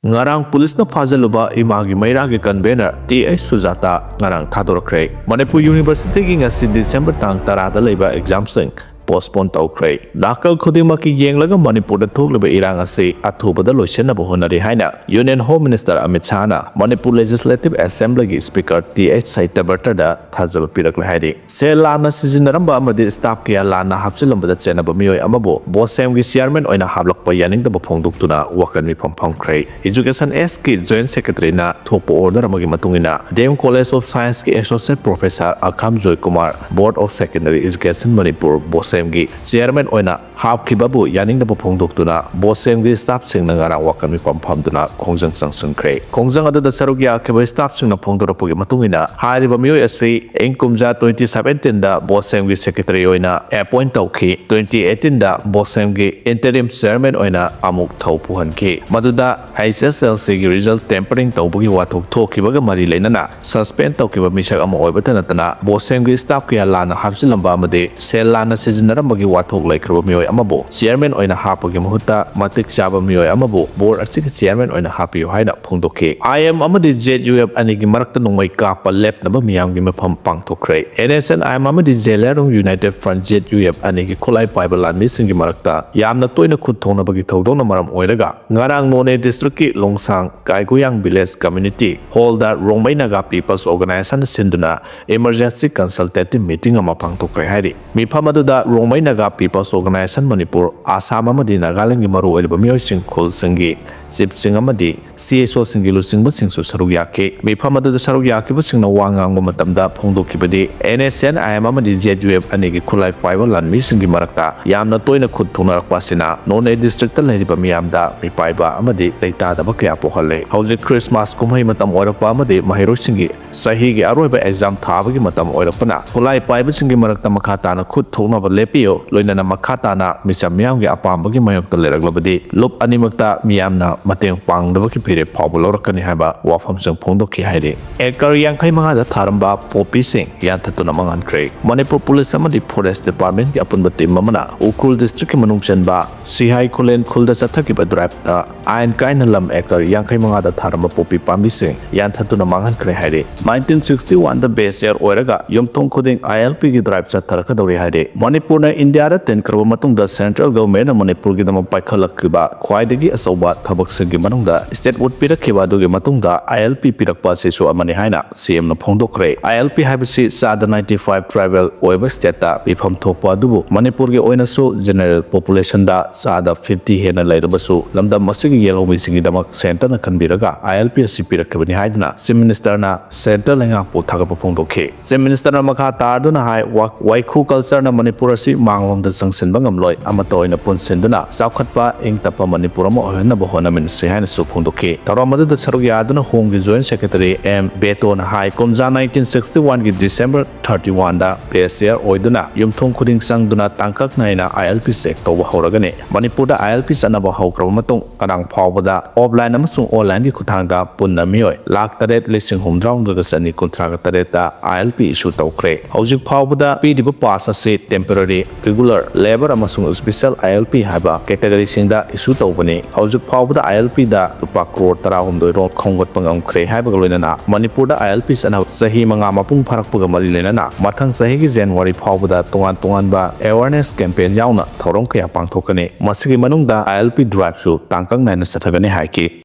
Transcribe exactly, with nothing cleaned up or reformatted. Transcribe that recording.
ꯉꯔꯥꯡ ꯄꯨꯂꯤꯁꯅ ꯐꯥꯖꯤꯜꯂꯨꯕ ꯏꯃꯥꯒꯤ ꯃꯩꯔꯥꯒꯤ ꯀꯟꯚꯦꯅꯔ ꯇꯤ ꯑꯩꯆ ꯁꯨꯖꯥꯇꯥ ꯉꯔꯥꯡ ꯊꯥꯗꯣꯔꯛꯈ꯭ꯔꯦ꯫ ꯃꯅꯤꯄꯨꯔ ꯌꯨꯅꯤꯚꯔꯁꯤꯇꯤꯒꯤ ꯉꯁꯤ ꯗꯤꯁꯦꯝꯕꯔ ꯇꯥꯡ ꯇꯔꯥꯗ ꯂꯩꯕ ꯑꯦꯛꯖꯥꯝꯁꯤꯡ ꯄꯣꯁꯄꯣꯟ ꯇꯧꯈ꯭ꯔꯦ꯫ ꯅꯥꯀꯜ ꯈꯨꯗꯤꯡꯃꯛꯀꯤ ꯌꯦꯡꯂꯒ ꯃꯅꯤꯄꯨꯔꯗ ꯊꯣꯛꯂꯤꯕ ꯏꯔꯥꯡ ꯑꯁꯤ ꯑꯊꯨꯕꯗ ꯂꯣꯏꯁꯤꯟꯅꯕ ꯍꯣꯠꯅꯔꯤ ꯍꯥꯏꯅ ꯌꯨꯅꯤꯌꯟ ꯍꯣꯝ ꯃꯤꯅꯤꯁꯇꯔ ꯑꯃꯤꯠ ꯁꯥꯍꯅ ꯃꯅꯤꯄꯨꯔ ꯂꯦꯖꯤꯁꯂꯦꯇꯤꯚ ꯑꯦꯁꯦꯝꯕ꯭ꯂꯤꯒꯤ ꯁ꯭ꯄꯤꯀꯔ ꯇꯤ ꯑꯩꯆ ꯁꯇ꯭ꯌꯕ꯭ꯔꯇꯗ ꯊꯥꯖꯕ ꯄꯤꯔꯛꯂꯦ ꯍꯥꯏꯔꯤ꯫ ꯁꯦꯜ ꯂꯥꯟꯅ ꯁꯤꯖꯤꯟꯅꯔꯝꯕ ꯑꯃꯗꯤ ꯁ꯭ꯇꯥꯐ ꯀꯌꯥ ꯂꯥꯟꯅ ꯍꯥꯞꯆꯤꯜꯂꯝꯕꯗ ꯆꯦꯟꯅꯕ ꯃꯤꯑꯣꯏ ꯑꯃꯕꯨ ꯕꯣꯁꯦꯝꯒꯤ ꯆꯤꯌꯔꯃꯦꯟ ꯑꯣꯏꯅ ꯍꯥꯞꯂꯛꯄ ꯌꯥꯅꯤꯡꯗꯕ ꯐꯣꯡꯗꯣꯛꯇꯨꯅ ꯋꯥꯀꯟ ꯃꯤꯐꯝ ꯐꯝꯈ꯭ꯔꯦ꯫ ꯏꯖꯨꯀꯦꯁꯟ ꯑꯦꯁꯀꯤ ꯖꯣꯏꯟꯠ ꯁꯦꯀ꯭ꯔꯦꯇꯔꯤꯅ ꯊꯣꯛꯄ ꯑꯣꯔꯗꯔ ꯑꯃꯒꯤ ꯃꯇꯨꯡ ꯏꯟꯅ ꯗꯤ ꯑꯦꯝ ꯀꯣꯂꯦꯖ ꯑꯣꯐ ꯁꯥꯏꯟꯁꯀꯤ associate professor Akham Joykumar, board of secondary education Manipur ꯕꯣꯁꯦꯝꯒꯤ ꯆꯤꯌꯔꯃꯦꯟ ꯑꯣꯏꯅ ꯍꯥꯞꯈꯤꯕꯕꯨ ꯌꯥꯅꯤꯡꯗꯕ ꯐꯣꯡꯗꯣꯛꯇꯨꯅ ꯕꯣꯁꯦꯝꯒꯤ ꯁ꯭ꯇꯥꯐꯁꯤꯡꯅ ꯉꯔꯥꯡ ꯋꯥꯀꯟ ꯃꯤꯐꯝ ꯐꯝꯗꯨꯅ ꯈꯣꯡꯖꯪ ꯆꯪꯁꯤꯟꯈ꯭ꯔꯦ꯫ ꯈꯣꯡꯖꯪ ꯑꯗꯨꯗ ꯁꯔꯨꯛ ꯌꯥꯈꯤꯕ ꯁ꯭ꯇꯥꯐꯁꯤꯡꯅ ꯐꯣꯡꯗꯣꯔꯛꯄꯒꯤ ꯃꯇꯨꯡ ꯏꯟꯅ ꯍꯥꯏꯔꯤꯕ ꯃꯤꯑꯣꯏ ꯑꯁꯤ ꯏꯪ ꯀꯨꯝꯖꯥ ꯇ꯭ꯋꯦꯟꯇꯤ ꯁꯕꯦꯟꯇꯤꯟꯗ ꯕꯣꯁꯦꯝꯒꯤ ꯁꯦꯀ꯭ꯔꯦꯇꯔꯤ ꯑꯣꯏꯅ ꯑꯦꯄꯣꯏꯟꯠ ꯇꯧꯈꯤ꯫ ꯇ꯭ꯋꯦꯟꯇꯤ ꯑꯩꯠꯇꯤꯟꯗ ꯕꯣꯁꯦꯝꯒꯤ ꯏꯟꯇꯔꯤꯝ ꯆꯤꯌꯔꯃꯦꯟ ꯑꯣꯏꯅ ꯑꯃꯨꯛ ꯊꯧ ꯄꯨꯍꯟꯈꯤ꯫ ꯃꯗꯨꯗ ꯑꯩꯆ ꯑꯦꯁ ꯑꯦꯜ ꯁꯤꯒꯤ ꯔꯤꯖꯜ ꯇꯦꯝꯄꯔꯤꯡ ꯇꯧꯕꯒꯤ ꯋꯥꯊꯣꯛ ꯊꯣꯛꯈꯤꯕꯒ ꯃꯔꯤ ꯂꯩꯅꯅ ꯁꯁꯄꯦꯟ ꯇꯧꯈꯤꯕ ꯃꯤꯁꯛ ꯑꯃ ꯑꯣꯏꯕꯇ ꯅꯠꯇꯅ ꯕꯣꯁꯦꯝꯒꯤ ꯁ꯭ꯇꯥꯐ ꯀꯌꯥ ꯂꯥꯟꯅ ꯍꯥꯞꯆꯤꯜꯂꯝꯕ ꯑꯃꯗꯤ ꯁꯦꯜ ꯂꯥꯟꯅ ꯁꯤꯖꯤꯟꯅꯔꯝꯕꯒꯤ ꯋꯥꯊꯣꯛ ꯂꯩꯈ꯭ꯔꯕ ꯃꯤꯑꯣꯏ ꯑꯃꯕꯨ ꯆꯤꯌꯔꯃꯦꯟ ꯑꯣꯏꯅ ꯍꯥꯞꯄꯒꯤ ꯃꯍꯨꯠꯇ ꯃꯇꯤꯛ ꯆꯥꯕ ꯃꯤꯑꯣꯏ ꯑꯃꯕꯨ ꯕꯣꯔꯗ ꯑꯁꯤꯒꯤ ꯆꯤꯌꯔꯃꯦꯟ ꯑꯣꯏꯅ ꯍꯥꯞꯄꯤꯌꯨ ꯍꯥꯏꯅ ꯐꯣꯡꯗꯣꯛꯈꯤ꯫ ꯑꯥꯏ ꯑꯦꯝ ꯑꯃꯗꯤ ꯖꯦꯠ ꯌꯨ ꯑꯦꯐ ꯑꯅꯤꯒꯤ ꯃꯔꯛꯇ ꯅꯣꯡꯃꯩ ꯀꯥꯞꯄ ꯂꯦꯞꯅꯕ ꯃꯤꯌꯥꯝꯒꯤ ꯃꯤꯐꯝ ꯄꯥꯡꯊꯣꯛꯈ꯭ꯔꯦ꯫ N S N I M ꯑꯃꯗꯤ Zeliangrong united front Z U F ꯑꯅꯤꯒꯤ ꯈꯨꯠꯂꯥꯏ ꯄꯥꯏꯕ ꯂꯥꯟꯃꯤꯁꯤꯡꯒꯤ ꯃꯔꯛꯇ ꯌꯥꯝꯅ ꯇꯣꯏꯅ ꯈꯨꯠ ꯊꯣꯛꯅꯕꯒꯤ ꯊꯧꯗꯣꯛꯅ ꯃꯔꯝ ꯑꯣꯏꯔꯒ ꯉꯔꯥꯡ ꯅꯣꯅꯦ ꯗꯤꯁꯇ꯭ꯔꯤꯛꯀꯤ ꯂꯣꯡꯁꯥꯡ ꯀꯥꯏꯒꯨꯌꯥꯡ ꯚꯤꯂꯦꯖ ꯀꯝꯃ꯭ꯌꯨꯅꯤꯇꯤ ꯍꯣꯜꯗ ꯔꯣꯡꯃꯩ ꯅꯥꯒꯥ ꯄꯤꯄꯜꯁ ꯑꯣꯔꯒꯅꯥꯏꯖꯦꯁꯟꯅ ꯁꯤꯟꯗꯨꯅ ꯏꯃꯔꯖꯦꯟꯁꯤ ꯀꯟꯁꯜꯇꯦꯇꯤꯚ ꯃꯤꯇꯤꯡ ꯑꯃ ꯄꯥꯡꯊꯣꯛꯈ꯭ꯔꯦ ꯍꯥꯏꯔꯤ꯫ ꯃꯤꯐꯝ ꯑꯗꯨꯗ ꯔꯣꯡꯃꯩ ꯅꯥꯒꯥ ꯄꯤꯄꯜꯁ ꯑꯣꯔꯒꯅꯥꯏꯖꯦꯁꯟ ꯃꯅꯤꯄꯨꯔ, ꯑꯁꯥꯝ ꯑꯃꯗꯤ ꯅꯥꯒꯥꯂꯦꯟꯗꯒꯤ ꯃꯔꯨꯑꯣꯏꯔꯕ ꯃꯤꯑꯣꯏꯁꯤꯡ, ꯈꯨꯜꯁꯤꯡꯒꯤ ꯆꯤꯐꯁꯤꯡ ꯑꯃꯗꯤ ꯁꯤ ꯑꯩꯆ ꯑꯣꯁꯤꯡꯒꯤ ꯂꯨꯆꯤꯡꯕꯁꯤꯡꯁꯨ ꯁꯔꯨꯛ ꯌꯥꯈꯤ꯫ ꯃꯤꯐꯝ ꯑꯗꯨꯗ ꯁꯔꯨꯛ ꯌꯥꯈꯤꯕꯁꯤꯡꯅ ꯋꯥ ꯉꯥꯡꯕ ꯃꯇꯝꯗ ꯐꯣꯡꯗꯣꯛꯈꯤꯕꯗꯤ, N S N I M ꯑꯃꯗꯤ ꯖꯦꯠ ꯌꯨ ꯑꯦꯐ ꯑꯅꯤꯒꯤ ꯈꯨꯠꯂꯥꯏ ꯄꯥꯏꯕ ꯂꯥꯟꯃꯤꯁꯤꯡꯒꯤ ꯃꯔꯛꯇ ꯌꯥꯝꯅ ꯇꯣꯏꯅ ꯈꯨꯠ ꯊꯣꯛꯅꯔꯛꯄ ꯑꯁꯤꯅ ꯅꯣꯅꯦ ꯗꯤꯁꯇ꯭ꯔꯤꯛꯇ ꯂꯩꯔꯤꯕ ꯃꯤꯌꯥꯝꯗ ꯃꯤꯄꯥꯏꯕ ꯑꯃꯗꯤ ꯂꯩꯇꯥꯗꯕ ꯀꯌꯥ ꯄꯣꯛꯍꯜꯂꯦ꯫ ꯍꯧꯖꯤꯛ ꯈ꯭ꯔꯤꯁꯃꯥꯁ ꯀꯨꯝꯍꯩ ꯃꯇꯝ ꯑꯣꯏꯔꯛꯄ ꯑꯃꯗꯤ ꯃꯍꯩꯔꯣꯏꯁꯤꯡꯒꯤ ꯆꯍꯤꯒꯤ ꯑꯔꯣꯏꯕ ꯑꯦꯛꯖꯥꯝ ꯊꯥꯕꯒꯤ ꯃꯇꯝ ꯑꯣꯏꯔꯛꯄꯅ, ꯈꯨꯠꯂꯥꯏ ꯄꯥꯏꯕꯁꯤꯡꯒꯤ ꯃꯔꯛꯇ ꯃꯈꯥ ꯇꯥꯅ ꯈꯨꯠ ꯊꯣꯛꯅꯕ ꯂꯦꯞꯄꯤꯌꯨ, ꯂꯣꯏꯅꯅ ꯃꯈꯥ ꯇꯥꯅ ꯃꯤꯆꯝ ꯃꯤꯌꯥꯝꯒꯤ ꯑꯄꯥꯝꯕꯒꯤ ꯃꯥꯌꯣꯛꯇ ꯂꯩꯔꯛꯂꯕꯗꯤ ꯂꯨꯞ ꯑꯅꯤꯃꯛꯇ ꯃꯤꯌꯥꯝꯅ ꯃꯇꯦꯡ ꯄꯥꯡꯗꯕꯒꯤ ꯐꯤꯔꯦꯞ ꯐꯥꯎꯕ ꯂꯧꯔꯛꯀꯅꯤ ꯍꯥꯏꯕ ꯋꯥꯐꯝꯁꯤꯡ ꯐꯣꯡꯗꯣꯛꯈꯤ ꯍꯥꯏꯔꯤ꯫ ꯑꯦꯀꯔ ꯌꯥꯡꯈꯩ ꯃꯉꯥꯗ ꯊꯥꯔꯝꯕ ꯄꯣꯄꯤꯁꯤꯡ ꯌꯥꯟꯊꯠꯇꯨꯅ ꯃꯥꯡꯍꯟꯈ꯭ꯔꯦ꯫ ꯃꯅꯤꯄꯨꯔ ꯄꯨꯂꯤꯁ ꯑꯃꯗꯤ ꯐꯣꯔꯦꯁ ꯗꯤꯄꯥꯔꯠꯃꯦꯟꯠꯀꯤ ꯑꯄꯨꯟꯕ ꯇꯤꯝ ꯑꯃꯅ ꯎꯈ꯭ꯔꯨꯜ ꯗꯤꯁꯇ꯭ꯔꯤꯛꯀꯤ ꯃꯅꯨꯡ ꯆꯟꯕ ꯁꯤꯍꯥꯏ ꯈꯨꯂꯦꯟ ꯈꯨꯜꯗ ꯆꯠꯊꯈꯤꯕ ꯗ꯭ꯔꯥꯏꯚꯇ ꯑꯥꯏꯟ ꯀꯥꯏꯅ ꯂꯝ ꯑꯦꯀꯔ ꯌꯥꯡꯈꯩ ꯃꯉꯥꯗ ꯊꯥꯔꯝꯕ ꯄꯣꯄꯤ ꯄꯥꯝꯕꯤꯁꯤꯡ ꯌꯥꯟꯊꯠꯇꯨꯅ ꯃꯥꯡꯍꯟꯈ꯭ꯔꯦ ꯍꯥꯏꯔꯤ꯫ ꯅꯥꯏꯟꯇꯤꯟ ꯁꯤꯛꯁꯇꯤ ꯋꯥꯟꯗ ꯕꯦꯁ ꯏꯌꯥꯔ ꯑꯣꯏꯔꯒ ꯌꯨꯝꯊꯣꯡ ꯈꯨꯗꯤꯡ ILPꯒꯤ ꯗ꯭ꯔꯥꯏꯚ ꯆꯠꯊꯔꯛꯀꯗꯧꯔꯤ ꯍꯥꯏꯔꯤ꯫ ꯃꯅꯤꯄꯨꯔꯅ ꯏꯟꯗꯤꯌꯥꯗ ꯇꯤꯟꯈ꯭ꯔꯕ ꯃꯇꯨꯡꯗ ꯁꯦꯟꯇ꯭ꯔꯦꯜ ꯒꯚꯔꯟꯃꯦꯟꯠꯅ ꯃꯅꯤꯄꯨꯔꯒꯤꯗꯃꯛ ꯄꯥꯏꯈꯠꯂꯛꯈꯤꯕ ꯈ꯭ꯋꯥꯏꯗꯒꯤ ꯑꯆꯧꯕ ꯊꯕꯛꯁꯤꯡꯒꯤ ꯃꯅꯨꯡꯗ ꯁ꯭ꯇꯦꯠꯍꯨꯗ ꯄꯤꯔꯛꯈꯤꯕ ꯑꯗꯨꯒꯤ ꯃꯇꯨꯡꯗ ILP ꯄꯤꯔꯛꯄ ꯑꯁꯤꯁꯨ ꯑꯃꯅꯤ ꯍꯥꯏꯅ CMꯅ ꯐꯣꯡꯗꯣꯛꯈ꯭ꯔꯦ꯫ ILP ꯍꯥꯏꯕꯁꯤ ꯆꯥꯗ ninety five tribal ꯑꯣꯏꯕ ꯁ꯭ꯇꯦꯠꯇ ꯄꯤꯐꯝ ꯊꯣꯛꯄ ꯑꯗꯨꯕꯨ ꯃꯅꯤꯄꯨꯔꯒꯤ ꯑꯣꯏꯅꯁꯨ ꯖꯦꯅꯔꯦꯜ ꯄꯣꯄꯨꯂꯦꯁꯟꯗ ꯆꯥꯗ fifty ꯍꯦꯟꯅ ꯂꯩꯔꯕꯁꯨ ꯂꯝꯗꯝ ꯑꯁꯤꯒꯤ ꯌꯦꯜꯍꯧꯃꯤꯁꯤꯡꯒꯤꯗꯃꯛ ꯁꯦꯟꯇꯔꯅ ꯈꯟꯕꯤꯔꯒ ILP ꯑꯁꯤ ꯄꯤꯔꯛꯈꯤꯕꯅꯤ ꯍꯥꯏꯗꯨꯅ ꯆꯤꯐ ꯃꯤꯅꯤꯁꯇꯔꯅ ꯁꯦꯟꯇꯔ ꯂꯩꯉꯥꯛꯄꯨ ꯊꯥꯒꯠꯄ ꯐꯣꯡꯗꯣꯛꯈꯤ꯫ ꯆꯤꯐ ꯃꯤꯅꯤꯁꯇꯔꯅ ꯃꯈꯥ ꯇꯥꯗꯨꯅ ꯍꯥꯏ, ꯋꯥ-, ꯋꯥꯏꯈꯨ ꯀꯜꯆꯔꯅ ꯃꯅꯤꯄꯨꯔ ꯑꯁꯤ ꯃꯥꯡꯂꯣꯝꯗ ꯆꯪꯁꯤꯟꯕ ꯉꯝꯂꯣꯏ, ꯑꯃꯠꯇ ꯑꯣꯏꯅ ꯄꯨꯟꯁꯤꯟꯗꯨꯅ ꯆꯥꯎꯈꯠꯄ ꯏꯪ ꯇꯞꯄ ꯃꯅꯤꯄꯨꯔ ꯑꯃ ꯑꯣꯏꯍꯟꯅꯕ ꯍꯣꯠꯅꯃꯤꯟꯅꯁꯤ ꯍꯥꯏꯅꯁꯨ ꯐꯣꯡꯗꯣꯛꯈꯤ꯫ ꯊꯧꯔꯝ ꯑꯗꯨꯗ ꯁꯔꯨꯛ ꯌꯥꯗꯨꯅ ꯍꯣꯝꯒꯤ ꯖꯣꯏꯟꯠ ꯁꯦꯀ꯭ꯔꯦꯇꯔꯤ ꯑꯦꯝ ꯕꯦꯇꯣꯅ ꯍꯥꯏ, ꯀꯨꯝꯖꯥ nineteen sixty oneꯒꯤ December thirty oneꯗ ꯕꯦꯁ ꯏꯌꯥꯔ ꯑꯣꯏꯗꯨꯅ ꯌꯨꯝꯊꯣꯡ ꯈꯨꯗꯤꯡ ꯆꯪꯗꯨꯅ ꯇꯥꯡꯀꯛ ꯅꯥꯏꯅ ILP ꯆꯦꯛ ꯇꯧꯕ ꯍꯧꯔꯒꯅꯤ꯫ ꯃꯅꯤꯄꯨꯔꯗ ILP ꯆꯠꯅꯕ ꯍꯧꯈ꯭ꯔꯕ ꯃꯇꯨꯡ ꯉꯔꯥꯡ ꯐꯥꯎꯕꯗ ꯑꯣꯐꯂꯥꯏꯟ ꯑꯃꯁꯨꯡ ꯑꯣꯟꯂꯥꯏꯟꯒꯤ ꯈꯨꯠꯊꯥꯡꯗ ꯄꯨꯟꯅ ꯃꯤꯑꯣꯏ ꯂꯥꯈ ꯇꯔꯦꯠ ꯂꯤꯁꯤꯡ ꯍꯨꯝꯐꯨꯇꯔꯥ ꯍꯨꯝꯗꯣꯏꯒ ꯆꯅꯤ ꯀꯨꯟꯊ꯭ꯔꯥꯒ ꯇꯔꯦꯠꯇ ILP ꯏꯁꯨ ꯇꯧꯈ꯭ꯔꯦ꯫ ꯍꯧꯖꯤꯛ ꯐꯥꯎꯕꯗ ꯄꯤꯔꯤꯕ ꯄꯥꯁ ꯑꯁꯤ ꯇꯦꯝꯄꯔꯔꯤ, ꯔꯤꯒꯨꯂꯔ, ꯂꯦꯕꯔ ꯑꯃꯁꯨꯡ ꯁ꯭ꯄꯦꯁꯦꯜ ILP ꯍꯥꯏꯕ ꯀꯦꯇꯒꯔꯤꯁꯤꯡꯗ ꯏꯁꯨ ꯇꯧꯕꯅꯤ꯫ ꯍꯧꯖꯤꯛ ꯐꯥꯎꯕꯗ ILPꯗ ꯂꯨꯄꯥ ꯀ꯭ꯔꯣꯔ ꯇꯔꯥꯍꯨꯝꯗꯣꯏ ꯔꯣꯝ ꯈꯣꯝꯒꯠꯄ ꯉꯝꯈ꯭ꯔꯦ ꯍꯥꯏꯕꯒ ꯂꯣꯏꯅꯅ ꯃꯅꯤꯄꯨꯔꯗ ILP ꯆꯠꯅꯕ ꯆꯍꯤ ꯃꯉꯥ ꯃꯄꯨꯡ ꯐꯥꯔꯛꯄꯒ ꯃꯔꯤ ꯂꯩꯅꯅ ꯃꯊꯪ ꯆꯍꯤꯒꯤ ꯖꯅꯋꯥꯔꯤ ꯐꯥꯎꯕꯗ ꯇꯣꯉꯥꯟ ꯇꯣꯉꯥꯟꯕ ꯑꯦꯋꯥꯔꯅꯦꯁ ꯀꯦꯝꯄꯦꯟ ꯌꯥꯎꯅ ꯊꯧꯔꯝ ꯀꯌꯥ ꯄꯥꯡꯊꯣꯛꯀꯅꯤ꯫ ꯃꯁꯤꯒꯤ ꯃꯅꯨꯡꯗ ILP ꯗ꯭ꯔꯥꯏꯚꯁꯨ ꯇꯥꯡꯀꯛ ꯅꯥꯏꯅ ꯆꯠꯊꯒꯅꯤ ꯍꯥꯏꯈꯤ꯫